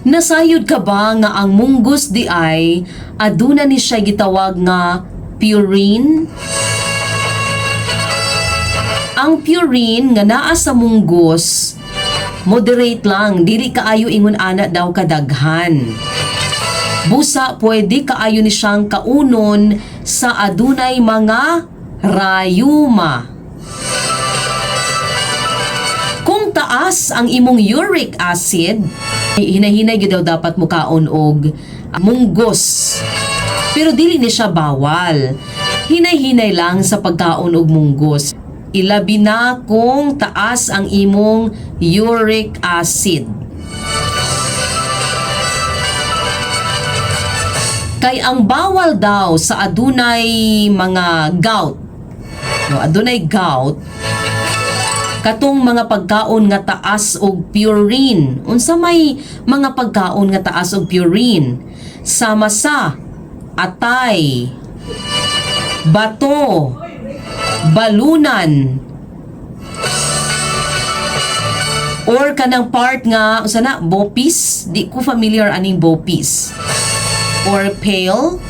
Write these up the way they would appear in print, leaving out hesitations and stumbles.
Nasayod ka ba nga ang munggos diay aduna ni siya gitawag nga purine? Ang purine nga naa sa munggos, moderate lang, dili kaayo ingon ana daw kadaghan. Busa pwede kaayo ni siyang kaunon sa adunay mga rayuma. Kung taas ang imong uric acid, hinahinay gyud daw dapat mukaon og munggos. Pero dili ni siya bawal. Hinay-hinay lang sa pagkaon og munggos. Ilabi na kung taas ang imong uric acid. Kay ang bawal daw sa adunay mga gout. No, adunay gout katong mga pagkaon nga taas og purine. Unsa may mga pagkaon nga taas og purine? Sama sa atay, bato, balunan, or kanang part nga unsa na, bopis. Di ko familiar aning bopis or pale.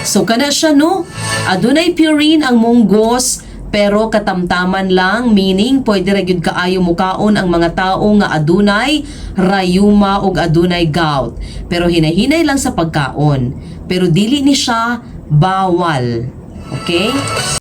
So kana siya, no. Adunay purine ang munggos pero katamtaman lang, meaning pwede ra gyud kaayo mukaon ang mga tao nga adunay rayuma ug adunay gout. Pero hinahinay lang sa pagkaon. Pero dili ni siya bawal. Okay?